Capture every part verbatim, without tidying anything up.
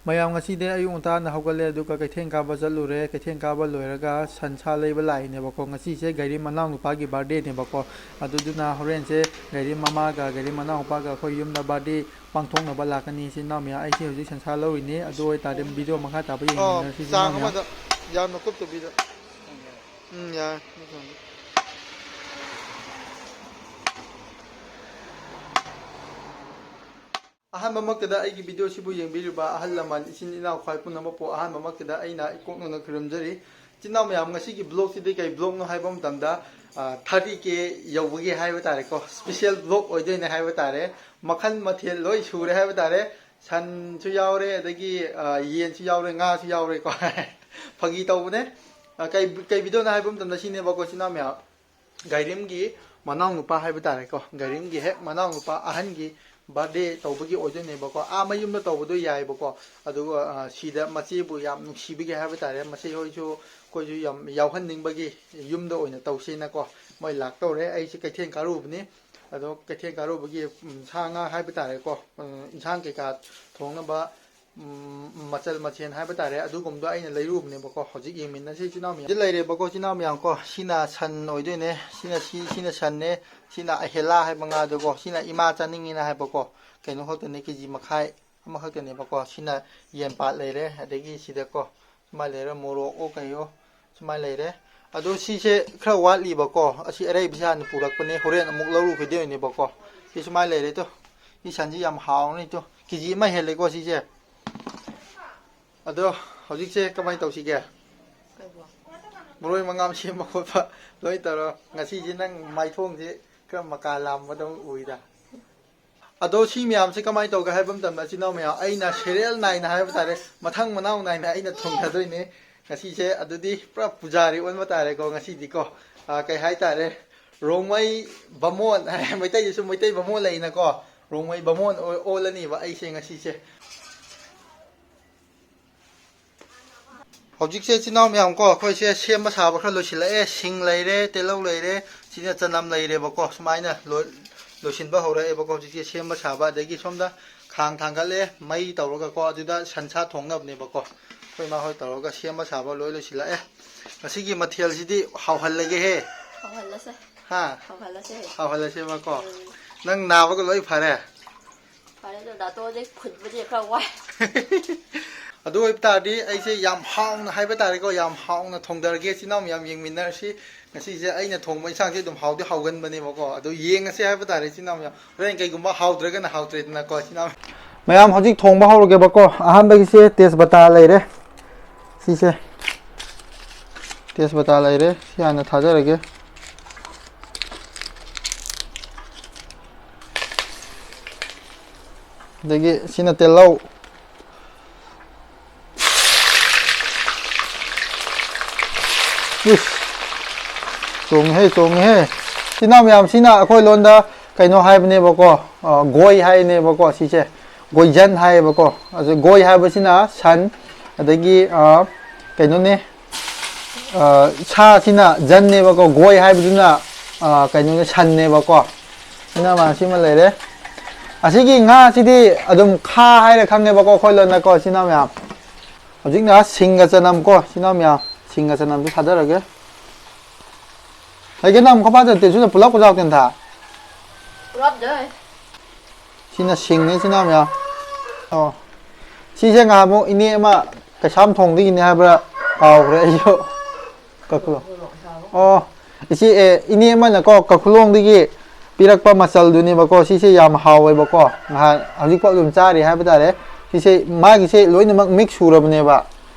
ꯃꯌꯥꯝ, ꯉꯁꯤꯗꯤ ꯑꯌꯨꯛ ꯉꯟꯇꯥꯅ ꯍꯧꯒꯠꯂꯦ, ꯑꯗꯨꯒ ꯀꯩꯊꯦꯜ ꯀꯥꯕ ꯆꯠꯂꯨꯔꯦ꯫ ꯀꯩꯊꯦꯜ ꯀꯥꯕ ꯂꯣꯏꯔꯒ ꯁꯟꯁꯥ ꯂꯩꯕ ꯂꯥꯛꯏꯅꯦꯕꯀꯣ꯫ ꯉꯁꯤꯁꯦ ꯒꯥꯏꯔꯤꯝ ꯃꯅꯥꯎꯅꯨꯄꯥꯒꯤ ꯕꯥꯔꯗꯦꯅꯦꯕꯀꯣ꯫ ꯑꯗꯨꯗꯨꯅ ꯍꯣꯔꯦꯟꯁꯦ ꯒꯥꯏꯔꯤꯝ ꯃꯃꯥꯒ ꯒꯥꯏꯔꯤꯝ ꯃꯅꯥꯎꯅꯨꯄꯥꯒ ꯑꯩꯈꯣꯏ ꯌꯨꯝꯗ ꯕꯥꯔꯗꯦ ꯄꯥꯡꯊꯣꯛꯅꯕ ꯂꯥꯛꯀꯅꯤ, ꯏꯆꯤꯟ ꯏꯅꯥꯎ ꯃꯌꯥꯝ꯫ ꯑꯩꯁꯦ ꯍꯧꯖꯤꯛ ꯁꯟꯁꯥ ꯂꯧꯔꯤꯅꯦ, ꯑꯗꯨ ꯑꯣꯏꯇꯥꯔꯗꯤ ꯚꯤꯗꯤꯑꯣ ꯃꯈꯥ ꯇꯥꯕ ꯑꯣ, ꯌꯦꯡꯃꯤꯟꯅꯔꯁꯤ, ꯏꯆꯤꯟ ꯆꯥꯡ ꯏꯅꯥꯎ ꯃꯌꯥꯝ꯫ ꯑꯃꯗ ꯌꯥꯝꯅ ꯀꯨꯞꯇꯕꯤꯗ꯫ ꯎꯝ, ꯌꯥꯔꯦ꯫ ꯑꯍꯥꯟꯕꯃꯛꯇꯗ ꯑꯩꯒꯤ ꯚꯤꯗꯤꯑꯣꯁꯤꯕꯨ ꯌꯦꯡꯕꯤꯔꯤꯕ ꯑꯍꯜ ꯂꯃꯟ, ꯏꯆꯤꯟ ꯏꯅꯥꯎ ꯈ꯭ꯋꯥꯏ ꯄꯨꯝꯅꯃꯛꯄꯨ ꯑꯍꯥꯟꯕꯃꯛꯇꯗ ꯑꯩꯅ ꯏꯀꯣꯛ ꯅꯧꯅ ꯈꯨꯔꯨꯝꯖꯔꯤ꯫ ꯏꯆꯤꯟ ꯏꯅꯥꯎ ꯃꯌꯥꯝ, ꯉꯁꯤꯒꯤ ꯕ꯭ꯂꯣꯒꯁꯤꯗꯤ ꯀꯩ ꯕ꯭ꯂꯣꯒꯅꯣ ꯍꯥꯏꯕ ꯃꯇꯝꯗ, ꯑ, ꯊꯥꯔꯇꯤ ꯀꯦ ꯌꯧꯕꯒꯤ ꯍꯥꯏꯕ ꯇꯥꯔꯦꯀꯣ, ꯁ꯭ꯄꯤꯁꯦꯜ ꯕ꯭ꯂꯣꯒ ꯑꯣꯏꯗꯣꯏꯅꯦ ꯍꯥꯏꯕ ꯇꯥꯔꯦ꯫ ꯃꯈꯜ ꯃꯊꯦꯜ ꯂꯣꯏ ꯁꯨꯔꯦ ꯍꯥꯏꯕ ꯇꯥꯔꯦ꯫ ꯁꯟꯁꯨ ꯌꯥꯎꯔꯦ, ꯑꯗꯒꯤ, ꯑ, ꯌꯦꯟꯁꯨ ꯌꯥꯎꯔꯦ, ꯉꯥꯁꯨ ꯌꯥꯎꯔꯦꯀꯣ꯫ ꯐꯥꯒꯤ ꯇꯧꯕꯅꯦ꯫ ꯑ, ꯀꯩ, ꯀꯩ ꯚꯤꯗꯤꯑꯣꯅꯣ ꯍꯥꯏꯕ ꯃꯇꯝꯗ ꯁꯤꯅꯦꯕꯀꯣ, ꯏꯆꯤꯟ ꯏꯅꯥꯎ ꯃꯌꯥꯝ꯫ ꯒꯥꯏꯔꯤꯝꯒꯤ ꯃꯅꯥꯎꯅꯨꯄꯥ ꯍꯥꯏꯕ ꯇꯥꯔꯦꯀꯣ, ꯒꯥꯏꯔꯤꯝꯒꯤ ꯍꯦꯛ ꯃꯅꯥꯎꯅꯨꯄꯥ ꯑꯍꯟꯒꯤ ꯕꯥꯔꯗꯦ ꯇꯧꯕꯒꯤ ꯑꯣꯏꯗꯣꯏꯅꯦꯕꯀꯣ꯫ ꯑꯥ ꯃꯌꯨꯝꯗ ꯇꯧꯕꯗꯣ ꯌꯥꯏꯑꯕꯀꯣ, ꯑꯗꯨꯒ, ꯑ, ꯁꯤꯗ ꯃꯆꯦꯕꯨ ꯌꯥꯝ ꯅꯨꯡꯁꯤꯕꯒꯤ ꯍꯥꯏꯕ ꯇꯥꯔꯦ, ꯃꯆꯦ ꯍꯣꯏꯁꯨ ꯑꯩꯈꯣꯏꯁꯨ ꯌꯥꯝ ꯌꯥꯎꯍꯟꯅꯤꯡꯕꯒꯤ ꯌꯨꯝꯗ ꯑꯣꯏꯅ ꯇꯧꯁꯦꯅꯀꯣ꯫ ꯃꯣꯏ ꯂꯥꯛꯇꯧꯔꯦ꯫ ꯑꯩꯁꯦ ꯀꯩꯊꯦꯜ ꯀꯥꯔꯨꯕꯅꯤ, ꯑꯗꯣ ꯀꯩꯊꯦꯜ ꯀꯥꯔꯨꯕꯒꯤ, ꯎꯝ, ꯁꯥ ꯉꯥ ꯍꯥꯏꯕ ꯇꯥꯔꯦꯀꯣ, ꯎꯝ, ꯏꯟꯁꯥꯡ ꯀꯩꯀꯥ ꯊꯣꯡꯅꯕ, ꯎꯝ, ꯃꯆꯜ ꯃꯊꯦꯜ ꯍꯥꯏꯕ ꯇꯥꯔꯦ, ꯑꯗꯨꯒꯨꯝꯕꯗꯣ ꯑꯩꯅ ꯂꯩꯔꯨꯕꯅꯦꯕꯀꯣ꯫ ꯍꯧꯖꯤꯛ ꯌꯦꯡꯃꯤꯟꯅꯁꯤ, ꯏꯆꯤꯟ ꯏꯅꯥꯎ ꯃꯌꯥꯝ꯫ ꯁꯤ ꯂꯩꯔꯦꯕꯀꯣ, ꯏꯆꯤꯟ ꯏꯅꯥꯎ ꯃꯌꯥꯝ ꯀꯣ, ꯁꯤꯅ ꯁꯟ ꯑꯣꯏꯗꯣꯏꯅꯦ, ꯁꯤꯅ ꯁꯤ, ꯁꯤꯅ ꯁꯟꯅꯦ, ꯁꯤꯅ ꯑꯍꯦꯂꯥ ꯍꯥꯏꯕ ꯉꯥꯗꯨꯀꯣ, ꯁꯤꯅ ꯏꯃꯥ ꯆꯥꯅꯤꯡꯉꯤꯅ ꯍꯥꯏꯕꯀꯣ, ꯀꯩꯅꯣ ꯈꯛꯇꯅꯦ, ꯀꯦ ꯖꯤ ꯃꯈꯥꯏ ꯑꯃꯈꯛꯇꯅꯦꯕꯀꯣ꯫ ꯁꯤꯅ ꯌꯦꯟ ꯄꯥꯠ ꯂꯩꯔꯦ, ꯑꯗꯒꯤ ꯁꯤꯗꯀꯣ ꯁꯨꯃꯥꯏꯅ ꯂꯩꯔꯦ, ꯃꯣꯔꯣꯛꯑꯣ ꯀꯩꯑꯣ ꯁꯨꯃꯥꯏꯅ ꯂꯩꯔꯦ꯫ ꯑꯗꯣ ꯁꯤꯁꯦ ꯈꯔ ꯋꯥꯠꯂꯤꯕꯀꯣ, ꯑꯁꯤ ꯑꯔꯩꯕꯁꯦ ꯍꯥꯟꯅ ꯄꯨꯔꯛꯄꯅꯦ, ꯍꯣꯔꯦꯟ ꯑꯃꯨꯛ ꯂꯧꯔꯨꯈꯤꯗꯣꯏꯅꯦꯕꯀꯣ꯫ ꯁꯤ ꯁꯨꯃꯥꯏꯅ ꯂꯩꯔꯦ ꯇꯣ, ꯁꯤ ꯁꯟꯁꯤ ꯌꯥꯝ ꯍꯥꯎꯅꯤ ꯇꯣ, ꯀꯦ ꯖꯤ ꯑꯃ ꯍꯦꯜꯂꯦꯀꯣ ꯁꯤꯁꯦ꯫ ꯑꯗꯣ ꯍꯧꯖꯤꯛꯁꯦ ꯀꯃꯥꯏꯅ ꯇꯧꯁꯤꯒꯦ? ꯀꯩꯕꯣ? ꯃꯔꯣꯏ ꯃꯉꯥꯝ ꯁꯦꯝꯕ ꯈꯣꯠꯄ ꯂꯣꯏ ꯇꯧꯔꯣ꯫ ꯉꯁꯤꯁꯦ ꯅꯪ ꯃꯥꯏꯊꯣꯡꯁꯦ ꯈꯔ ꯃꯀꯥ ꯂꯥꯝꯕꯗꯧ ꯎꯏꯗ꯫ ꯑꯗꯣ ꯁꯤ ꯃꯌꯥꯝꯁꯦ ꯀꯃꯥꯏꯅ ꯇꯧꯒꯦ ꯍꯥꯏꯕ ꯃꯇꯝꯗ, ꯏꯆꯤꯟ ꯏꯅꯥꯎ ꯃꯌꯥꯝ, ꯑꯩꯅ serial ꯅꯥꯏꯅ ꯍꯥꯏꯕ ꯇꯥꯔꯦ, ꯃꯊꯪ ꯃꯅꯥꯎ ꯅꯥꯏꯅ ꯑꯩꯅ ꯊꯣꯡꯊꯗꯣꯏꯅꯦ ꯉꯁꯤꯁꯦ꯫ ꯑꯗꯨꯗꯤ ꯄꯨꯔꯥ ꯄꯨꯖꯥꯔꯤ ꯑꯣꯟꯕ ꯇꯥꯔꯦꯀꯣ ꯉꯁꯤꯗꯤꯀꯣ꯫ ꯑꯥ, ꯀꯩ ꯍꯥꯏꯇꯥꯔꯦ, ꯔꯣꯡꯃꯩ ꯕꯥꯃꯣꯟ, ꯃꯩꯇꯩꯗꯁꯨ ꯃꯩꯇꯩ ꯕꯥꯃꯣꯟ ꯂꯩꯅꯀꯣ, ꯔꯣꯡꯃꯩ ꯕꯥꯃꯣꯟ ꯑꯣ-, ꯑꯣꯜꯂꯅꯤꯕ ꯑꯩꯁꯦ ꯉꯁꯤꯁꯦ꯫ ꯍꯧꯖꯤꯛꯁꯦ ꯏꯆꯤꯟ ꯏꯅꯥꯎ ꯃꯌꯥꯝ ꯀꯣ, ꯑꯩꯈꯣꯏꯁꯦ ꯁꯦꯝꯕ ꯁꯥꯕ ꯈꯔ ꯂꯣꯏꯁꯤꯜꯂꯛꯑꯦ꯫ ꯁꯤꯡ ꯂꯩꯔꯦ, ꯇꯤꯜꯍꯧ ꯂꯩꯔꯦ, ꯁꯤꯅ ꯆꯅꯝ ꯂꯩꯔꯦꯕꯀꯣ꯫ ꯁꯨꯃꯥꯏꯅ ꯂꯣꯏ-, ꯂꯣꯏꯁꯤꯟꯕ ꯍꯧꯔꯛꯑꯦꯕꯀꯣ ꯍꯧꯖꯤꯛꯁꯦ ꯁꯦꯝꯕ ꯁꯥꯕ꯫ ꯑꯗꯒꯤ ꯁꯣꯝꯗ ꯊꯥꯡ ꯊꯥꯡꯒꯠꯂꯦ, ꯃꯩ ꯇꯧꯔꯒꯀꯣ, ꯑꯗꯨꯗ ꯁꯟꯁꯥ ꯊꯣꯡꯅꯕꯅꯦꯕꯀꯣ꯫ ꯑꯩꯈꯣꯏ ꯏꯃꯥ ꯍꯣꯏ ꯇꯧꯔꯒ ꯁꯦꯝꯕ ꯁꯥꯕ ꯂꯣꯏ ꯂꯣꯏꯁꯤꯜꯂꯛꯑꯦ꯫ ꯉꯁꯤꯒꯤ ꯃꯊꯦꯜꯁꯤꯗꯤ ꯍꯥꯎꯍꯜꯂꯒꯦꯍꯦ꯫ ꯍꯥꯎꯍꯜꯂꯁꯦ꯫ ꯍꯥ? ꯍꯥꯎꯍꯜꯂꯁꯦ꯫ ꯍꯥꯎꯍꯜꯂꯁꯦꯕꯀꯣ꯫ ꯎꯝ꯫ ꯅꯪ ꯅꯥꯕꯒ ꯂꯣꯏ ꯐꯔꯦ? ꯐꯔꯦ, ꯑꯗꯣ ꯅꯥꯇꯣꯟꯁꯦ ꯐꯨꯟꯕꯁꯦ ꯈꯔ ꯋꯥꯏ꯫ ꯑꯗꯨ ꯑꯣꯏꯕ ꯇꯥꯔꯗꯤ ꯑꯩꯁꯦ ꯌꯥꯝ ꯍꯥꯎꯅ ꯍꯥꯏꯕ ꯇꯥꯔꯦꯀꯣ, ꯌꯥꯝ ꯍꯥꯎꯅ ꯊꯣꯡꯗꯔꯒꯦ꯫ ꯏꯆꯤꯟ ꯏꯅꯥꯎ ꯃꯌꯥꯝ ꯌꯦꯡꯃꯤꯟꯅꯔꯁꯤ꯫ ꯉꯁꯤꯁꯦ ꯑꯩꯅ ꯊꯣꯡꯕ ꯏꯟꯁꯥꯡꯁꯦ ꯑꯗꯨꯝ ꯍꯥꯎꯗꯤ ꯍꯥꯎꯒꯟꯕꯅꯦꯕꯀꯣ꯫ ꯑꯗꯣ ꯌꯦꯡꯉꯁꯦ ꯍꯥꯏꯕ ꯇꯥꯔꯦ, ꯏꯆꯤꯟ ꯏꯅꯥꯎ ꯃꯌꯥꯝ꯫ ꯍꯣꯔꯦꯟ ꯀꯩꯒꯨꯝꯕ ꯍꯥꯎꯗ꯭ꯔꯒꯅ ꯍꯥꯎꯇ꯭ꯔꯦꯗꯅꯀꯣ, ꯏꯆꯤꯟ ꯏꯅꯥꯎ꯫ ꯃꯌꯥꯝ ꯍꯧꯖꯤꯛ ꯊꯣꯡꯕ ꯍꯧꯔꯒꯦꯕꯀꯣ꯫ ꯑꯍꯥꯟꯕꯒꯤꯁꯦ ꯇꯦꯖꯄꯇꯥ ꯂꯩꯔꯦ꯫ ꯁꯤꯁꯦ ꯇꯦꯖꯄꯇꯥ ꯂꯩꯔꯦ꯫ ꯁꯤ ꯍꯥꯟꯅ ꯊꯥꯗꯔꯒꯦ꯫ ꯑꯗꯒꯤ ꯁꯤꯅ ꯇꯤꯜꯍꯧ꯫ ꯏꯁ! ꯆꯣꯡꯉꯤꯍꯦ, ꯆꯣꯡꯉꯤꯍꯦ꯫ ꯏꯆꯤꯟ ꯏꯅꯥꯎ ꯃꯌꯥꯝ, ꯁꯤꯅ ꯑꯩꯈꯣꯏ ꯂꯣꯟꯗ ꯀꯩꯅꯣ ꯍꯥꯏꯕꯅꯦꯕꯀꯣ, ꯑ, ꯒꯣꯏ ꯍꯥꯏꯅꯦꯕꯀꯣ ꯁꯤꯁꯦ꯫ ꯒꯣꯏꯖꯟ ꯍꯥꯏꯌꯦꯕꯀꯣ꯫ ꯑꯗꯨ ꯒꯣꯏ ꯍꯥꯏꯕꯁꯤꯅ ꯁꯟ, ꯑꯗꯒꯤ, ꯑ, ꯀꯩꯅꯣꯅꯦ, ꯑ, ꯁꯥꯁꯤꯅ ꯖꯟꯅꯦꯕꯀꯣ, ꯒꯣꯏ ꯍꯥꯏꯕꯗꯨꯅ, ꯑ, ꯀꯩꯅꯣꯅꯦ, ꯁꯟꯅꯦꯕꯀꯣ꯫ ꯁꯤꯅ ꯃꯥ ꯁꯤꯃ ꯂꯩꯔꯦ꯫ ꯑꯁꯤꯒꯤ ꯉꯥꯁꯤꯗꯤ ꯑꯗꯨꯝ ꯈꯥ ꯍꯥꯏꯔ ꯈꯪꯉꯦꯕꯀꯣ ꯑꯩꯈꯣꯏ ꯂꯣꯟꯗꯀꯣ, ꯏꯆꯤꯟ ꯏꯅꯥꯎ ꯃꯌꯥꯝ꯫ ꯍꯧꯖꯤꯛꯅ ꯁꯤꯡꯒ ꯆꯅꯝꯀꯣ, ꯏꯆꯤꯟ ꯏꯅꯥꯎ ꯃꯌꯥꯝ, ꯁꯤꯡꯒ ꯆꯅꯝꯁꯨ ꯊꯥꯗꯔꯒꯦ꯫ ꯍꯩꯒꯦ ꯅꯪ ꯈꯣꯄꯥ ꯆꯠꯇꯦ, ꯁꯤꯅ ꯄꯨꯂꯞ ꯄꯨꯂꯞ ꯇꯦꯟꯊꯥ꯫ ꯄꯨꯂꯞ ꯗꯣꯏ꯫ ꯁꯤꯅ ꯁꯤꯡꯅꯤ, ꯏꯆꯤꯟ ꯏꯅꯥꯎ ꯃꯌꯥꯝ꯫ ꯑꯣ꯫ ꯁꯤꯁꯦ ꯉꯍꯥꯟꯃꯨꯛ ꯏꯅꯦ ꯑꯃ ꯀꯩꯁꯥꯝ ꯊꯣꯡꯗꯒꯤꯅꯦ ꯍꯥꯏꯕ꯭ꯔꯥ ꯀꯥꯎꯈ꯭ꯔꯦ ꯑꯩꯁꯨ꯫ ꯀꯛꯄꯗꯣ꯫ ꯑꯣ꯫ ꯏꯆꯦ, ꯑꯦ, ꯏꯅꯦ ꯑꯃꯅꯀꯣ, ꯀꯈꯨꯂꯣꯡꯗꯒꯤ ꯄꯤꯔꯛꯄ ꯃꯆꯜꯗꯨꯅꯦꯕꯀꯣ꯫ ꯁꯤꯁꯦ ꯌꯥꯝ ꯍꯥꯎꯋꯦꯕꯀꯣ꯫ ꯉꯍꯥꯟ, ꯍꯧꯖꯤꯛꯐꯥꯎ ꯑꯗꯨꯝ ꯆꯥꯔꯤ ꯍꯥꯏꯕ ꯇꯥꯔꯦ꯫ ꯁꯤꯁꯦ, ꯃꯥꯒꯤꯁꯦ ꯂꯣꯏꯅꯃꯛ mix ꯁꯨꯔꯕꯅꯦꯕ꯫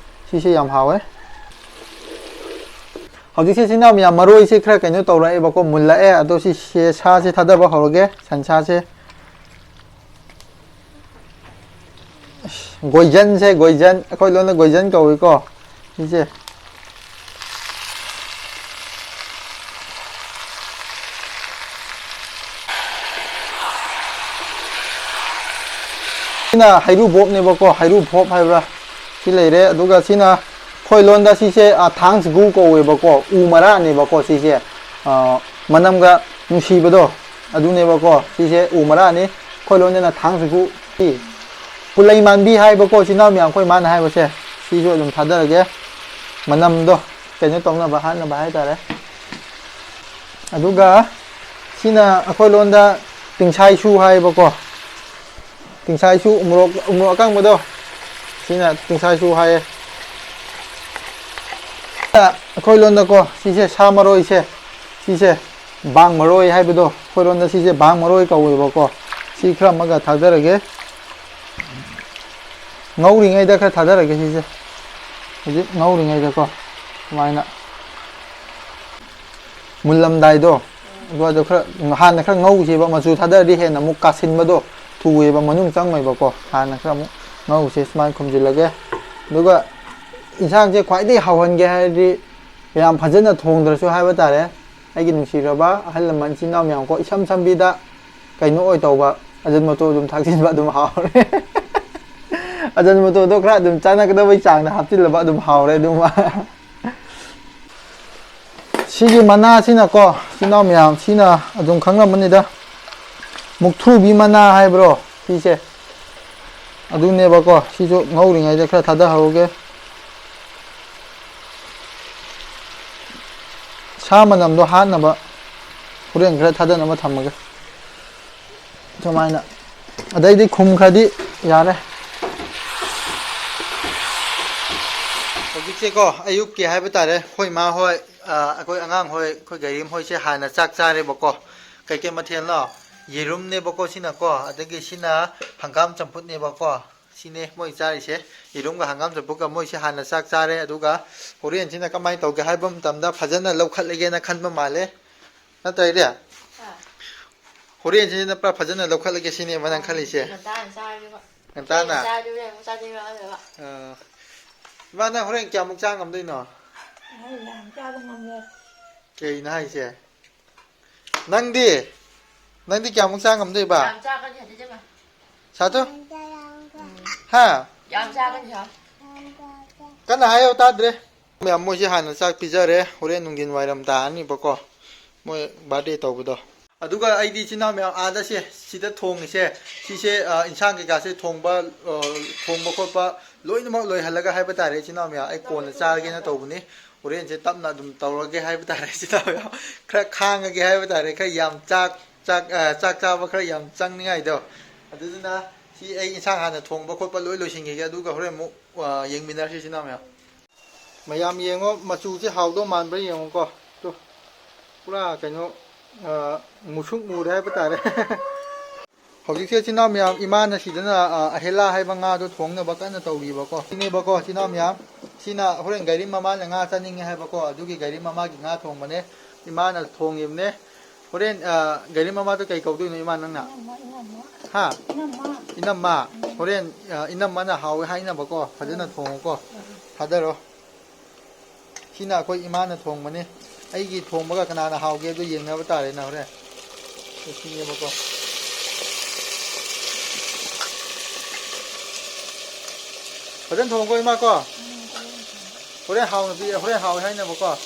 ꯁꯤꯁꯦ ꯌꯥꯝ ꯍꯥꯎꯋꯦ꯫ ꯍꯧꯖꯤꯛꯁꯦ ꯏꯆꯤꯟ ꯏꯅꯥꯎ ꯃꯌꯥꯝ, ꯃꯔꯣꯏꯁꯦ ꯈꯔ ꯀꯩꯅꯣ ꯇꯧꯔꯛꯑꯦꯕꯀꯣ, ꯃꯨꯜꯂꯛꯑꯦ꯫ ꯑꯗꯣ ꯁꯤꯁꯦ ꯁꯥꯁꯦ ꯊꯥꯗꯕ ꯍꯧꯔꯒꯦ, ꯁꯟꯁꯥꯁꯦ꯫ ꯑꯁ, ꯒꯣꯏꯖꯟꯁꯦ, ꯒꯣꯏꯖꯟ, ꯑꯩꯈꯣꯏ ꯂꯣꯟꯗ ꯒꯣꯏꯖꯟ ꯀꯧꯏꯀꯣ ꯁꯤꯁꯦ꯫ ꯁꯤꯅ ꯍꯩꯔꯨꯕꯣꯞꯅꯦꯕꯀꯣ, ꯍꯩꯔꯨꯕꯣꯞ ꯍꯥꯏꯕ꯭ꯔꯥ? ꯁꯤ ꯂꯩꯔꯦ꯫ ꯑꯗꯨꯒ ꯁꯤꯅ ꯑꯩꯈꯣꯏ ꯂꯣꯟꯗ ꯁꯤꯁꯦ, ꯑ, ꯊꯥꯡꯁꯒꯨ ꯀꯧꯋꯦꯕꯀꯣ, ꯎ ꯃꯔꯥꯅꯦꯕꯀꯣ ꯁꯤꯁꯦ꯫ ꯑ, ꯃꯅꯝꯒ ꯅꯨꯡꯁꯤꯕꯗꯣ ꯑꯗꯨꯅꯦꯕꯀꯣ꯫ ꯁꯤꯁꯦ ꯎ ꯃꯔꯥꯅꯤ, ꯑꯩꯈꯣꯏ ꯂꯣꯟꯗꯅ ꯊꯥꯡꯁꯒꯨ꯫ ꯄꯨꯂꯩ ꯃꯥꯟꯕꯤ ꯍꯥꯏꯕꯀꯣ, ꯏꯆꯤꯟ ꯏꯅꯥꯎ ꯃꯌꯥꯝ, ꯑꯩꯈꯣꯏ ꯃꯥꯅ ꯍꯥꯏꯕꯁꯦ, ꯁꯤꯁꯨ ꯑꯗꯨꯝ ꯊꯥꯗꯔꯒꯦ, ꯃꯅꯝꯗꯣ ꯀꯩꯅꯣ ꯇꯧꯅꯕ, ꯍꯥꯠꯅꯕ ꯍꯥꯏꯇꯥꯔꯦ꯫ ꯑꯗꯨꯒ ꯁꯤꯅ ꯑꯩꯈꯣꯏ ꯂꯣꯟꯗ ꯇꯤꯡꯁꯥꯏꯁꯨ ꯍꯥꯏꯌꯦꯕꯀꯣ꯫ ꯇꯤꯡꯁꯥꯏꯁꯨ, ꯎꯃꯣꯔꯣꯛ, ꯎꯃꯣꯔꯣꯛ ꯑꯀꯪꯕꯗꯣ, ꯁꯤꯅ ꯇꯤꯡꯁꯥꯏꯁꯨ ꯍꯥꯏꯌꯦ꯫ ꯑꯩꯈꯣꯏ ꯂꯣꯟꯗꯀꯣ, ꯁꯤꯁꯦ ꯁꯥ ꯃꯔꯣꯏꯁꯦ, ꯁꯤꯁꯦ ꯕꯥꯡ ꯃꯔꯣꯏ ꯍꯥꯏꯕꯗꯣ, ꯑꯩꯈꯣꯏ ꯂꯣꯟꯗ ꯁꯤꯁꯦ ꯕꯥꯡ ꯃꯔꯣꯏ ꯀꯧꯋꯦꯕꯀꯣ꯫ ꯁꯤ ꯈꯔ ꯑꯃꯒ ꯊꯥꯗꯔꯒꯦ꯫ ꯉꯧꯔꯤꯉꯩꯗ ꯈꯔ ꯊꯥꯗꯔꯒꯦ ꯁꯤꯁꯦ꯫ ꯍꯧꯖꯤꯛ ꯉꯧꯔꯤꯉꯩꯗꯀꯣ, ꯁꯨꯃꯥꯏꯅ ꯃꯨꯜꯂꯝꯗꯥꯏꯗꯣ, ꯑꯗꯨꯋꯥꯏꯗꯣ ꯈꯔ, ꯍꯥꯟꯅ ꯈꯔ ꯉꯧꯁꯦꯕ, ꯃꯆꯨ ꯊꯥꯗꯔꯗꯤ ꯍꯦꯟꯅ ꯑꯃꯨꯛ ꯀꯥꯁꯤꯟꯕꯗꯣ ꯊꯨꯑꯦꯕ, ꯃꯅꯨꯡ ꯆꯪꯉꯣꯏꯕꯀꯣ꯫ ꯍꯥꯟꯅ ꯈꯔ ꯑꯃꯨꯛ ꯉꯧꯁꯦ, ꯁꯨꯃꯥꯏꯅ ꯈꯨꯝꯖꯤꯜꯂꯒꯦ꯫ ꯑꯗꯨꯒ ꯏꯟꯁꯥꯡꯁꯦ ꯈ꯭ꯋꯥꯏꯗꯒꯤ ꯍꯥꯎꯍꯟꯒꯦ ꯍꯥꯏꯔꯗꯤ, ꯌꯥꯝ ꯐꯖꯅ ꯊꯣꯡꯗ꯭ꯔꯁꯨ ꯍꯥꯏꯕ ꯇꯥꯔꯦ, ꯑꯩꯒꯤ ꯅꯨꯡꯁꯤꯔꯕ ꯑꯍꯜ ꯂꯃꯟ, ꯏꯆꯤꯟ ꯏꯅꯥꯎ ꯃꯌꯥꯝ ꯀꯣ, ꯏꯁꯝ ꯁꯝꯕꯤꯗ ꯀꯩꯅꯣ ꯑꯣꯏ ꯇꯧꯕ, ꯑꯖꯤꯅꯃꯣꯇꯣ ꯑꯗꯨꯝ ꯊꯥꯛꯆꯤꯟꯕ ꯑꯗꯨꯝ ꯍꯥꯎꯔꯦ꯫ ꯑꯖꯤꯅꯃꯣꯇꯣꯗꯣ ꯈꯔ ꯑꯗꯨꯝ ꯆꯥꯟꯅꯒꯗꯕꯩ ꯆꯥꯡꯗ ꯍꯥꯞꯆꯤꯜꯂꯕ ꯑꯗꯨꯝ ꯍꯥꯎꯔꯦ ꯑꯗꯨꯝ꯫ ꯁꯤꯒꯤ ꯃꯅꯥꯁꯤꯅꯀꯣ, ꯏꯆꯤꯟ ꯏꯅꯥꯎ ꯃꯌꯥꯝ, ꯁꯤꯅ ꯑꯗꯨꯝ ꯈꯪꯉꯝꯃꯅꯤꯗ, ꯃꯨꯛꯊ꯭ꯔꯨꯕꯤ ꯃꯅꯥ ꯍꯥꯏꯕ꯭ꯔꯣ ꯁꯤꯁꯦ? ꯑꯗꯨꯅꯦꯕꯀꯣ, ꯁꯤꯁꯨ ꯉꯧꯔꯤꯉꯩꯗ ꯈꯔ ꯊꯥꯗꯍꯧꯒꯦ꯫ ꯁꯥ ꯃꯅꯝꯗꯣ ꯍꯥꯠꯅꯕ ꯍꯣꯔꯦꯟ ꯈꯔ ꯊꯥꯗꯅꯕ ꯊꯝꯃꯒꯦ꯫ ꯁꯨꯃꯥꯏꯅ꯫ ꯑꯗꯩꯗꯤ ꯈꯨꯝꯈ꯭ꯔꯗꯤ ꯌꯥꯔꯦ꯫ ꯍꯧꯖꯤꯛꯁꯦꯀꯣ, ꯑꯌꯨꯛꯀꯤ ꯍꯥꯏꯕ ꯇꯥꯔꯦ, ꯑꯩꯈꯣꯏ ꯏꯃꯥ ꯍꯣꯏ, ꯑ, ꯑꯩꯈꯣꯏ ꯑꯉꯥꯡ ꯍꯣꯏ, ꯑꯩꯈꯣꯏ ꯒꯥꯏꯔꯦꯝ ꯍꯣꯏꯁꯦ ꯍꯥꯟꯅ ꯆꯥꯛ ꯆꯥꯔꯦꯕꯀꯣ꯫ ꯀꯩꯀꯩ ꯃꯊꯦꯜꯅꯣ? ꯌꯦꯔꯨꯝꯅꯦꯕꯀꯣ ꯁꯤꯅꯀꯣ, ꯑꯗꯒꯤ ꯁꯤꯅ ꯍꯪꯒꯥꯝ ꯆꯝꯐꯨꯠꯅꯦꯕꯀꯣ꯫ ꯁꯤꯅꯦ ꯃꯣꯏ ꯆꯥꯔꯤꯁꯦ, ꯌꯦꯔꯨꯝꯒ ꯍꯪꯒꯥꯝ ꯆꯝꯐꯨꯠꯀ꯫ ꯃꯣꯏꯁꯦ ꯍꯥꯟꯅ ꯆꯥꯛ ꯆꯥꯔꯦ, ꯑꯗꯨꯒ ꯍꯣꯔꯦꯟꯁꯤꯅ ꯀꯃꯥꯏꯅ ꯇꯧꯒꯦ ꯍꯥꯏꯕ ꯃꯇꯝꯗ ꯐꯖꯅ ꯂꯧꯈꯠꯂꯒꯦꯅ ꯈꯟꯕ ꯃꯥꯜꯂꯦ꯫ ꯅꯠꯇ꯭ꯔ ꯏꯔꯦ? ꯑꯥ꯫ ꯍꯣꯔꯦꯟꯁꯤꯅ ꯄꯨꯔꯥ ꯐꯖꯅ ꯂꯧꯈꯠꯂꯒꯦ ꯁꯤꯅꯦꯕ ꯅꯪ ꯈꯜꯂꯤꯁꯦ? ꯉꯟꯇꯥꯅ ꯆꯥꯔꯒꯦꯕ꯫ ꯉꯟꯇꯥꯅ? ꯊꯦꯡꯅ ꯆꯥꯔꯗꯤ ꯍꯣꯔꯦꯟ ꯑꯃꯨꯛ ꯆꯥꯅꯤꯡꯉꯛꯑꯣꯏꯕ꯫ ꯑꯥ꯫ ꯏꯃꯥ, ꯅꯪ ꯍꯣꯔꯦꯟ ꯀꯌꯥꯃꯨꯛ ꯆꯥ ꯉꯝꯗꯣꯏꯅꯣ? ꯑꯩ ꯌꯥꯝ ꯆꯥꯕ ꯉꯝꯃꯣꯏ꯫ ꯀꯩꯅꯣ ꯍꯥꯏꯁꯦ? ꯅꯪꯗꯤ? ꯅꯪꯗꯤ ꯀꯌꯥꯃꯨꯛ ꯆꯥ ꯉꯝꯗꯣꯏꯕ? ꯌꯥꯝ ꯆꯥꯒꯅꯤ ꯍꯧꯖꯤꯛꯇꯤ ꯏꯃꯥ꯫ ꯁꯥꯇꯨ? ꯎꯝ꯫ ꯍꯥ? ꯌꯥꯝ ꯆꯥꯒꯅꯤ ꯁꯥ꯫ ꯀꯟꯅ ꯍꯥꯏꯌꯣ, ꯇꯥꯗ꯭ꯔꯦ꯫ ꯃꯌꯥꯝ, ꯃꯣꯏꯁꯦ ꯍꯥꯟꯅ ꯆꯥꯛ ꯄꯤꯖꯔꯦ꯫ ꯍꯣꯔꯦꯟ ꯅꯨꯡꯊꯤꯟ ꯋꯥꯏꯔꯝ ꯇꯥꯔꯅꯤꯕꯀꯣ, ꯃꯣꯏ ꯕꯥꯔꯗꯦ ꯇꯧꯕꯗꯣ꯫ ꯑꯗꯨꯒ ꯑꯩꯗꯤ ꯏꯆꯤꯟ ꯏꯅꯥꯎ ꯃꯌꯥꯝ ꯑꯥꯗ ꯁꯦ, ꯁꯤꯗ ꯊꯣꯡꯉꯤꯁꯦ, ꯁꯤꯁꯦ, ꯑ, ꯏꯟꯁꯥꯡ ꯀꯩꯀꯥꯁꯦ ꯊꯣꯡꯕ, ꯑ, ꯊꯣꯡꯕ ꯈꯣꯠꯄ ꯂꯣꯏꯅꯃꯛ ꯂꯣꯏꯍꯜꯂꯒ ꯍꯥꯏꯕ ꯇꯥꯔꯦ, ꯏꯆꯤꯟ ꯏꯅꯥꯎ ꯃꯌꯥꯝ꯫ ꯑꯩ ꯀꯣꯟꯅ ꯆꯥꯔꯒꯦꯅ ꯇꯧꯕꯅꯤ꯫ ꯍꯣꯔꯦꯟꯁꯦ ꯇꯞꯅ ꯑꯗꯨꯝ ꯇꯧꯔꯒꯦ ꯍꯥꯏꯕ ꯇꯥꯔꯦ, ꯏꯆꯤꯟ ꯏꯅꯥꯎ ꯃꯌꯥꯝ꯫ ꯈꯔ ꯈꯥꯡꯉꯒꯦ ꯍꯥꯏꯕ ꯇꯥꯔꯦ, ꯈꯔ ꯌꯥꯝ ꯆꯥꯛ, ꯆꯥꯛ, ꯑ, ꯆꯥꯛ ꯆꯥꯕ ꯈꯔ ꯌꯥꯝ ꯆꯪꯅꯤꯡꯉꯥꯏꯗꯣ꯫ ꯑꯗꯨꯗꯨꯅ ꯁꯤ ꯑꯩ ꯏꯟꯁꯥꯡ ꯍꯥꯟꯅ ꯊꯣꯡꯕ ꯈꯣꯠꯄ ꯂꯣꯏ ꯂꯣꯏꯁꯤꯟꯈꯤꯒꯦ, ꯑꯗꯨꯒ ꯍꯣꯔꯦꯟ ꯑꯃꯨꯛ, ꯑ, ꯌꯦꯡꯃꯤꯟꯅꯔꯁꯤ, ꯏꯆꯤꯟ ꯏꯅꯥꯎ ꯃꯌꯥꯝ꯫ ꯃꯌꯥꯝ ꯌꯦꯡꯉꯣ, ꯃꯆꯨꯁꯦ ꯍꯥꯎꯗꯧ ꯃꯥꯟꯕ꯭ꯔꯥ ꯌꯦꯡꯉꯣꯀꯣ꯫ ꯇꯨ, ꯄꯨꯔꯥ ꯀꯩꯅꯣ, ꯑ, ꯃꯨꯁꯨꯛ ꯃꯨꯔꯦ ꯍꯥꯏꯕ ꯇꯥꯔꯦ꯫ ꯍꯧꯖꯤꯛꯁꯦ ꯏꯆꯤꯟ ꯏꯅꯥꯎ ꯃꯌꯥꯝ, ꯏꯃꯥꯅ ꯁꯤꯗꯅ, ꯑ, ꯑꯍꯦꯂꯥ ꯍꯥꯏꯕ ꯉꯥꯗꯣ ꯊꯣꯡꯅꯕ ꯀꯟꯅ ꯇꯧꯔꯤꯕꯀꯣ꯫ ꯁꯤꯅꯦꯕꯀꯣ ꯏꯆꯤꯟ ꯏꯅꯥꯎ ꯃꯌꯥꯝ, ꯁꯤꯅ ꯍꯣꯔꯦꯟ ꯒꯥꯔꯤ ꯃꯃꯥꯅ ꯉꯥ ꯆꯥꯅꯤꯡꯉꯦ ꯍꯥꯏꯕꯀꯣ, ꯑꯗꯨꯒꯤ ꯒꯥꯔꯤ ꯃꯃꯥꯒꯤ ꯉꯥ ꯊꯣꯡꯕꯅꯦ꯫ ꯏꯃꯥꯅ ꯊꯣꯡꯉꯤꯕꯅꯦ꯫ ꯍꯣꯔꯦꯟ, ꯑ, ꯒꯥꯔꯤ ꯃꯃꯥꯗꯣ ꯀꯩ ꯀꯧꯗꯣꯏꯅꯣ, ꯏꯃꯥ, ꯅꯪꯅ? ꯏꯅꯝꯃ, ꯏꯅꯝꯃ꯫ ꯍꯥ? ꯏꯅꯝꯃ꯫ ꯏꯅꯝꯃ? ꯎꯝ꯫ ꯍꯣꯔꯦꯟ, ꯑ, ꯏꯅꯝꯃꯅ ꯍꯥꯎꯋꯦ ꯍꯥꯏꯅꯕꯀꯣ, ꯐꯖꯅ ꯎꯝ꯫ ꯊꯣꯡꯉꯨꯀꯣ꯫ ꯎꯝ꯫ ꯊꯥꯗꯔꯣ꯫ ꯁꯤꯅ ꯑꯩꯈꯣꯏ ꯏꯃꯥꯅ ꯊꯣꯡꯕꯅꯦ꯫ ꯑꯩꯒꯤ ꯊꯣꯡꯕꯒ ꯀꯅꯥꯅ ꯍꯥꯎꯒꯦ ꯑꯗꯨ ꯌꯦꯡꯅꯕ ꯇꯥꯔꯦꯅ ꯍꯣꯔꯦꯟ꯫ ꯁꯤꯅꯦꯕꯀꯣ꯫ ꯐꯖꯅ ꯊꯣꯡꯉꯨꯀꯣ, ꯏꯃꯥ ꯀꯣ꯫ ꯎꯝ, ꯐꯖꯅ ꯊꯣꯡꯉꯦ꯫ ꯍꯣꯔꯦꯟ ꯍꯥꯎꯅ ꯄꯤ-, ꯍꯣꯔꯦꯟ ꯍꯥꯎꯋꯦ ꯍꯥꯏꯅꯕꯀꯣ꯫ ꯎꯝ꯫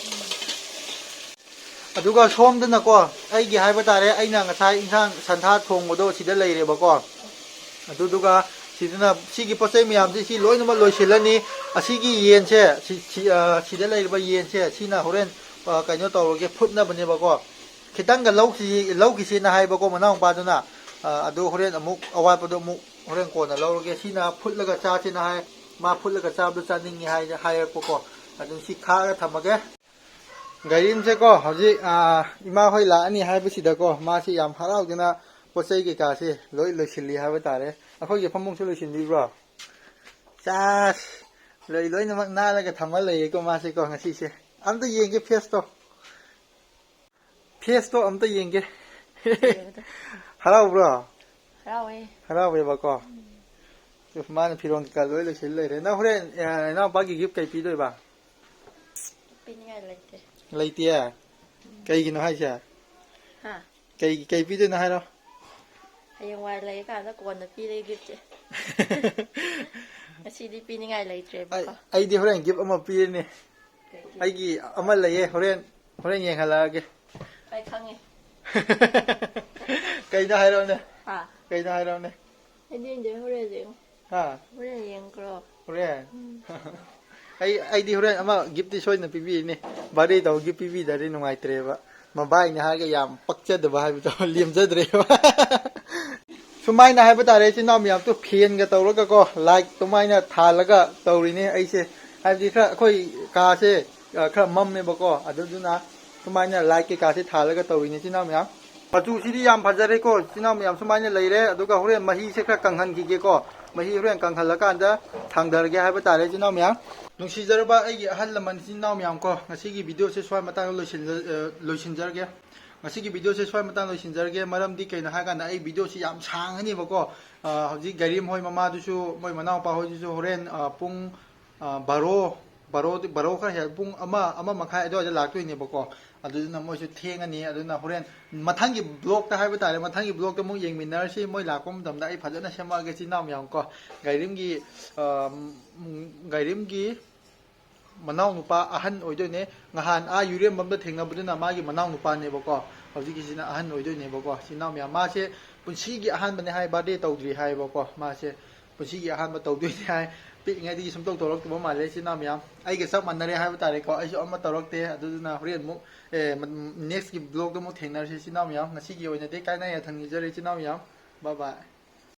ꯑꯗꯨꯒ ꯁꯣꯝꯗꯅꯀꯣ, ꯑꯩꯒꯤ ꯍꯥꯏꯕ ꯇꯥꯔꯦ, ꯑꯩꯅ ꯉꯁꯥꯏ ꯏꯟꯁꯥꯡ ꯁꯟꯊꯥ ꯊꯣꯡꯕꯗꯣ ꯁꯤꯗ ꯂꯩꯔꯦꯕꯀꯣ꯫ ꯑꯗꯨꯗꯨꯒ ꯁꯤꯗꯅ ꯁꯤꯒꯤ ꯄꯣꯠ ꯆꯩ ꯃꯌꯥꯝꯁꯤ ꯁꯤ ꯂꯣꯏꯅꯃꯛ ꯂꯣꯏꯁꯤꯜꯂꯅꯤ꯫ ꯑꯁꯤꯒꯤ ꯌꯦꯟꯁꯦ, ꯁꯤ, ꯁꯤ, ꯑ, ꯁꯤꯗ ꯂꯩꯔꯤꯕ ꯌꯦꯟꯁꯦ, ꯁꯤꯅ ꯍꯣꯔꯦꯟ, ꯑ, ꯀꯩꯅꯣ ꯇꯧꯔꯒꯦ, ꯐꯨꯠꯅꯕꯅꯦꯕꯀꯣ꯫ ꯈꯤꯇꯪꯒ ꯂꯧꯈꯤ-, ꯂꯧꯈꯤꯁꯦꯅ ꯍꯥꯏꯕꯀꯣ ꯃꯅꯥꯎꯅꯨꯄꯥꯗꯨꯅ꯫ ꯑ, ꯑꯗꯨ ꯍꯣꯔꯦꯟ ꯑꯃꯨꯛ ꯑꯋꯥꯠꯄꯗꯣ ꯑꯃꯨꯛ ꯍꯣꯔꯦꯟ ꯀꯣꯟꯅ ꯂꯧꯔꯒꯦ꯫ ꯁꯤꯅ ꯐꯨꯠꯂꯒ ꯆꯥꯁꯦꯅ ꯍꯥꯏ꯫ ꯃꯥ ꯐꯨꯠꯂꯒ ꯆꯥꯕꯗꯣ ꯆꯥꯅꯤꯡꯉꯤ ꯍꯥꯏ-, ꯍꯥꯏꯔꯛꯄꯀꯣ꯫ ꯑꯗꯨ ꯁꯤ ꯈꯥꯛꯑꯒ ꯊꯝꯃꯒꯦ꯫ ꯒꯥꯔꯤꯝꯁꯦꯀꯣ ꯍꯧꯖꯤꯛ, ꯑ, ꯏꯃꯥ ꯍꯣꯏ ꯂꯥꯛꯑꯅꯤ ꯍꯥꯏꯕꯁꯤꯗꯀꯣ ꯃꯥꯁꯤ ꯌꯥꯝ ꯍꯔꯥꯎꯗꯅ ꯄꯣꯠ ꯆꯩ ꯀꯩꯀꯥꯁꯦ ꯂꯣꯏ ꯂꯣꯏꯁꯤꯜꯂꯤ ꯍꯥꯏꯕ ꯇꯥꯔꯦ꯫ ꯑꯩꯈꯣꯏꯒꯤ ꯐꯃꯨꯡꯁꯨ ꯂꯣꯏꯁꯤꯟꯕꯤꯕ꯭ꯔꯣ? ꯆꯥꯁ! ꯂꯣꯏ-, ꯂꯣꯏꯅꯃꯛ ꯅꯥꯜꯂꯒ ꯊꯝꯃ ꯂꯩꯌꯦꯀꯣ ꯃꯥꯁꯦꯀꯣ ꯉꯁꯤꯁꯦ꯫ ꯑꯝꯇ ꯌꯦꯡꯒꯦ ꯐꯦꯁꯇꯣ꯫ ꯐꯦꯁꯇꯣ ꯑꯝꯇ ꯌꯦꯡꯒꯦ꯫ ꯌꯦꯡꯉꯨꯗ꯫ ꯍꯔꯥꯎꯕ꯭ꯔꯣ? ꯍꯔꯥꯎꯋꯦ꯫ ꯍꯔꯥꯎꯋꯦꯕꯀꯣ? ꯎꯝ꯫ ꯃꯥꯅ ꯐꯤꯔꯣꯟ ꯀꯩꯀꯥ ꯂꯣꯏ ꯂꯣꯏꯁꯤꯜ ꯂꯩꯔꯦ꯫ ꯅꯪ ꯍꯣꯔꯦꯟ, ꯑ, ꯏꯅꯥꯎꯄꯥꯒꯤ ꯒꯤꯐ ꯀꯩ ꯄꯤꯗꯣꯏꯕ? ꯄꯤꯅꯤꯡꯉꯥꯏ ꯂꯩꯇꯦ꯫ ꯂꯩꯇꯦ? ꯎꯝ꯫ ꯀꯩꯒꯤꯅꯣ ꯍꯥꯏꯁꯦ? ꯍꯥ? ꯀꯩ, ꯀꯩ ꯄꯤꯗꯣꯏꯅꯣ ꯍꯥꯏꯔꯣ꯫ ꯍꯌꯦꯡꯋꯥꯏ ꯂꯩꯔꯀꯥꯟꯗ ꯀꯣꯟꯅ ꯄꯤꯔꯒꯦ ꯒꯤꯐꯁꯦ꯫ ꯉꯁꯤꯗꯤ ꯄꯤꯅꯤꯡꯉꯥꯏ ꯂꯩꯇ꯭ꯔꯦꯕꯀꯣ꯫ ꯑꯩ, ꯑꯩꯗꯤ ꯍꯣꯔꯦꯟ ꯒꯤꯐ ꯑꯃ ꯄꯤꯔꯅꯤ꯫ ꯀꯩꯒꯤ? ꯑꯩꯒꯤ ꯑꯃ ꯂꯩꯌꯦ, ꯍꯣꯔꯦꯟ, ꯍꯣꯔꯦꯟ ꯌꯦꯡꯍꯜꯂꯛꯑꯒꯦ꯫ ꯑꯩ ꯈꯪꯉꯦ꯫ ꯀꯩꯅꯣ ꯍꯥꯏꯔꯛꯎꯅꯦ? ꯍꯥ? ꯀꯩꯅꯣ ꯍꯥꯏꯔꯛꯎꯅꯦ? ꯑꯩꯗꯤ ꯏꯟꯗꯤꯌꯥ ꯍꯣꯔꯦꯟ ꯌꯦꯡꯉꯣ꯫ ꯍꯥ? ꯍꯣꯔꯦꯟ ꯌꯦꯡꯈ꯭ꯔꯣ꯫ ꯍꯣꯔꯦꯟ? ꯑꯩ ꯑꯩꯗꯤ ꯍꯣꯔꯦꯟ ꯑꯃ ꯒꯤꯐꯇꯤ ꯁꯣꯏꯗꯅ ꯄꯤꯕꯤꯅꯤ꯫ ꯕꯥꯔꯗꯦ ꯇꯧꯕ ꯒꯤꯐ ꯄꯤꯕꯤꯗ꯭ꯔꯗꯤ ꯅꯨꯡꯉꯥꯏꯇ꯭ꯔꯦꯕ꯫ ꯃꯕꯥꯏꯅꯦ ꯍꯥꯏꯔꯒ ꯌꯥꯝ ꯄꯛꯆꯗꯕ ꯍꯥꯏꯕꯗꯣ ꯂꯦꯝꯖꯗ꯭ꯔꯦꯕ꯫ ꯁꯨꯃꯥꯏꯅ ꯍꯥꯏꯕ ꯇꯥꯔꯦ ꯏꯆꯤꯟ ꯏꯅꯥꯎ ꯃꯌꯥꯝꯗꯣ ꯐꯦꯟꯒ ꯇꯧꯔꯒꯀꯣ, ꯂꯥꯏꯠ ꯑꯗꯨꯃꯥꯏꯅ ꯊꯥꯜꯂꯒ ꯇꯧꯔꯤꯅꯦ ꯑꯩꯁꯦ꯫ ꯍꯥꯏꯕꯗꯤ ꯈꯔ ꯑꯩꯈꯣꯏ ꯀꯥꯁꯦ, ꯑ, ꯈꯔ ꯃꯝꯃꯦꯕꯀꯣ, ꯑꯗꯨꯗꯨꯅ ꯁꯨꯃꯥꯏꯅ ꯂꯥꯏꯠ ꯀꯩꯀꯥꯁꯦ ꯊꯥꯜꯂꯒ ꯇꯧꯔꯤꯅꯦ ꯏꯆꯤꯟ ꯏꯅꯥꯎ ꯃꯌꯥꯝ꯫ ꯃꯆꯨꯁꯤꯗꯤ ꯌꯥꯝ ꯐꯖꯔꯦꯀꯣ ꯏꯆꯤꯟ ꯏꯅꯥꯎ ꯃꯌꯥꯝ, ꯁꯨꯃꯥꯏꯅ ꯂꯩꯔꯦ꯫ ꯑꯗꯨꯒ ꯍꯣꯔꯦꯟ ꯃꯍꯤꯁꯦ ꯈꯔ ꯀꯪꯍꯟꯈꯤꯒꯦꯀꯣ, ꯃꯍꯤ ꯍꯣꯔꯦꯟ ꯀꯪꯍꯜꯂꯀꯥꯟꯗ ꯊꯥꯡꯗꯔꯒꯦ ꯍꯥꯏꯕ ꯇꯥꯔꯦ ꯏꯆꯤꯟ ꯏꯅꯥꯎ ꯃꯌꯥꯝ꯫ ꯅꯨꯡꯁꯤꯖꯔꯕ ꯑꯩꯒꯤ ꯑꯍꯜ ꯂꯃꯟ ꯏꯆꯤꯟ ꯏꯅꯥꯎ ꯃꯌꯥꯝ ꯀꯣ, ꯉꯁꯤꯒꯤ ꯚꯤꯗꯤꯑꯣꯁꯦ ꯁ꯭ꯋꯥꯏ ꯃꯇꯥꯡꯗ ꯂꯣꯏꯁꯤꯟꯖ-, ꯑ, ꯂꯣꯏꯁꯤꯟꯖꯔꯒꯦ꯫ ꯉꯁꯤꯒꯤ ꯚꯤꯗꯤꯑꯣꯁꯦ ꯁ꯭ꯋꯥꯏ ꯃꯇꯥꯡ ꯂꯣꯏꯁꯤꯟꯖꯔꯒꯦ꯫ ꯃꯔꯝꯗꯤ ꯀꯩꯅꯣ ꯍꯥꯏꯀꯥꯟꯗ ꯑꯩ ꯚꯤꯗꯤꯑꯣꯁꯤ ꯌꯥꯝ ꯁꯥꯡꯉꯅꯦꯕꯀꯣ꯫ ꯑ, ꯍꯧꯖꯤꯛ ꯒꯥꯏꯔꯤꯝ ꯍꯣꯏ ꯃꯃꯥꯗꯨꯁꯨ, ꯃꯣꯏ ꯃꯅꯥꯎꯄꯥ ꯍꯣꯏꯗꯨꯁꯨ ꯍꯣꯔꯦꯟ, ꯑ, ꯄꯨꯡ, ꯑ, ꯕꯥꯔꯣ, ꯕꯥꯔꯣ, ꯕꯥꯔꯣ ꯈꯔ ꯍꯦꯜ-, ꯄꯨꯡ ꯑꯃ, ꯑꯃ ꯃꯈꯥꯏ ꯑꯗꯨꯋꯥꯏꯗ ꯂꯥꯛꯇꯣꯏꯅꯦꯕꯀꯣ꯫ ꯑꯗꯨꯗꯨꯅ ꯃꯣꯏꯁꯨ ꯊꯦꯡꯉꯅꯤ꯫ ꯑꯗꯨꯅ ꯍꯣꯔꯦꯟ ꯃꯊꯪꯒꯤ ꯕ꯭ꯂꯣꯛꯇ ꯍꯥꯏꯕ ꯇꯥꯔꯦ, ꯃꯊꯪꯒꯤ ꯕ꯭ꯂꯣꯛꯇ ꯑꯃꯨꯛ ꯌꯦꯡꯃꯤꯟꯅꯔꯁꯤ꯫ ꯃꯣꯏ ꯂꯥꯛꯄ ꯃꯇꯝꯗ ꯑꯩ ꯐꯖꯅ ꯁꯦꯝꯃꯛꯑꯒꯦ ꯏꯆꯤꯟ ꯏꯅꯥꯎ ꯃꯌꯥꯝ ꯀꯣ꯫ ꯒꯥꯏꯔꯤꯝꯒꯤ, ꯑ, ꯎꯝ, ꯒꯥꯏꯔꯤꯝꯒꯤ ꯃꯅꯥꯎꯅꯨꯄꯥ ꯑꯍꯟ ꯑꯣꯏꯗꯣꯏꯅꯦ꯫ ꯉꯍꯥꯟ ꯑꯥ ꯌꯨꯔꯦꯝꯕꯝꯗ ꯊꯦꯡꯅꯕꯗꯨꯅ ꯃꯥꯒꯤ ꯃꯅꯥꯎꯅꯨꯄꯥꯅꯦꯕꯀꯣ꯫ ꯍꯧꯖꯤꯛꯀꯤꯁꯤꯅ ꯑꯍꯟ ꯑꯣꯏꯗꯣꯏꯅꯦꯕꯀꯣ꯫ ꯏꯆꯤꯟ ꯏꯅꯥꯎ ꯃꯌꯥꯝ, ꯃꯥꯁꯦ ꯄꯨꯟꯁꯤꯒꯤ ꯑꯍꯥꯟꯕꯅꯦ ꯍꯥꯏ, ꯕꯥꯔꯗꯦ ꯇꯧꯗ꯭ꯔꯤ ꯍꯥꯏꯌꯦꯕꯀꯣ꯫ ꯃꯥꯁꯦ ꯄꯨꯟꯁꯤꯒꯤ ꯑꯍꯥꯟꯕ ꯇꯧꯗꯣꯏꯅꯦ ꯍꯥꯏ꯫ ꯄꯤꯛꯏꯉꯩꯗꯒꯤ ꯁꯨꯝꯇꯧ ꯇꯧꯔꯛꯇꯕ ꯃꯥꯜꯂꯦ ꯏꯆꯤꯟ ꯏꯅꯥꯎ ꯃꯌꯥꯝ꯫ ꯑꯩꯒ ꯆꯞ ꯃꯥꯟꯅꯔꯦ ꯍꯥꯏꯕ ꯇꯥꯔꯦꯀꯣ꯫ ꯑꯩꯁꯨ ꯑꯃ ꯇꯧꯔꯛꯇꯦ꯫ ꯑꯗꯨꯗꯨꯅ ꯍꯣꯔꯦꯟ ꯑꯃꯨꯛ, ꯑꯦ, ꯃ-, ꯅꯦꯛꯁꯀꯤ ꯕ꯭ꯂꯣꯛꯇ ꯑꯃꯨꯛ ꯊꯦꯡꯅꯔꯁꯤ ꯏꯆꯤꯟ ꯏꯅꯥꯎ ꯃꯌꯥꯝ꯫ ꯉꯁꯤꯒꯤ ꯑꯣꯏꯅꯗꯤ ꯀꯥꯏꯅ ꯌꯥꯊꯪ ꯅꯤꯖꯔꯦ ꯏꯆꯤꯟ ꯏꯅꯥꯎ ꯃꯌꯥꯝ꯫ ꯕꯥꯏ ꯕꯥꯏ꯫